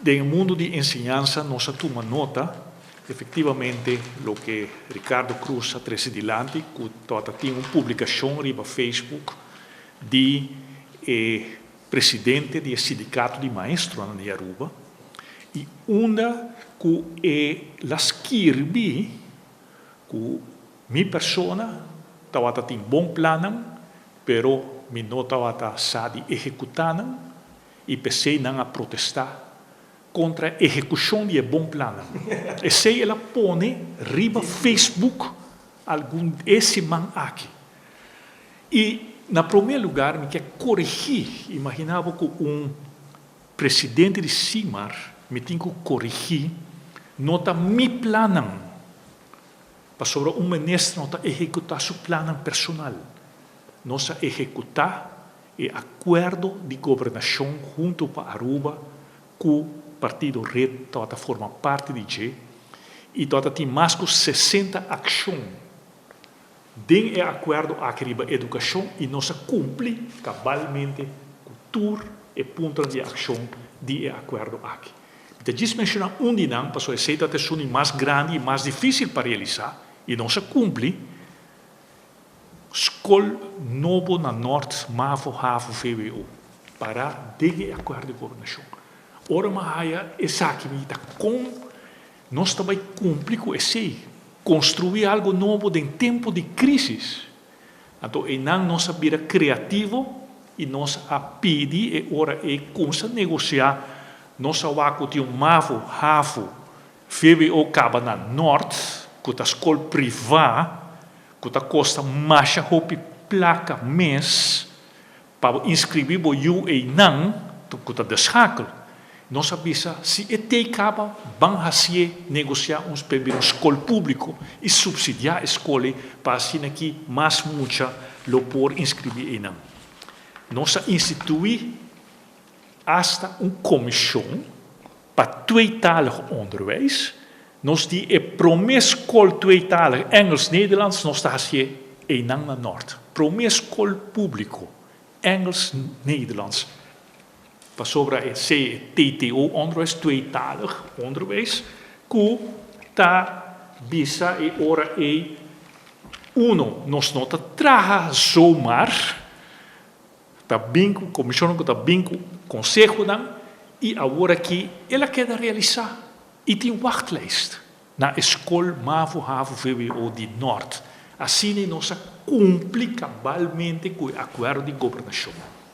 Den mundo di enseñansa nos a tuma nota efectivamente loke Ricardo Croes a trece dilanti, cu tin un publicacion riba Facebook di e presidente di sindicato di maestro na Aruba y unda cu el a skirbi cu mi persona tawata tin bon plannan, pero mi no tawata sa di ehecuta nan y p'esey nan a protesta contra ehecucion di e bon plannan. Esey el a pone riba Facebook algun e siman aki. Y na prome lugar mi kier coregi, imagina bo cu un presidente di SIMAR mi tin cu coregi, no ta mi plannan, pasobra un minister no ta ehecuta su plannan personal. Nos a ehecuta e acuerdo di gobernacion Hunto pa Aruba cu partido Red ta forma parti di dje y ta tin mas cu 60 accion den e acuerdo aki riba educacion y nos a cumpli cabalmente cu tur e punto di accion di e acuerdo aki. Mi ta menciona un di nan, paso esey ta esun mas grandi y mas dificil pa realisa y nos a cumpli: scol nobo na Noord, MAVO, HAVO, VWO, pa den e acuerdo di gobernacion. Ora m'a haya esaki, mi ta con nos tambe cumpli cu esey, construi algo nobo den tempo di crisis. Anto, einan nos a bira creativo y nos a pidi e ora e cuminsa negocia, nos a wak cu tin un MAVO, HAVO, VWO caba na Noord, cu ta scol priva, cu ta costa masha hopi placa mes pa inscribi bo yiu einan, cu ta De Schakel. Nos a bisa, si e t'ey caba, ban haci'e negocia un scol publico y subsidia e scol pa asina aki mas mucha lo por inscribi einan. Nos a institui hasta un comision pa tweetalig onderwijs. Nos di e prome scol tweetalig Engels-Nederlands nos ta haci'e einan na Noord. Prome scol publico Engels-Nederlands. Pasobra e TTO onderwijs, tweetalig onderwijs, cu ta bisa e ora e uno, nos no ta traha zomaar, ta bin cu comision cu ta bin cu consehonan y awor aki el a keda realisa y tin wachtlijst na scol MAVO, HAVO, VWO di Noord. Asina nos a cumpli cabalmente cu e acuerdo di gobernacion.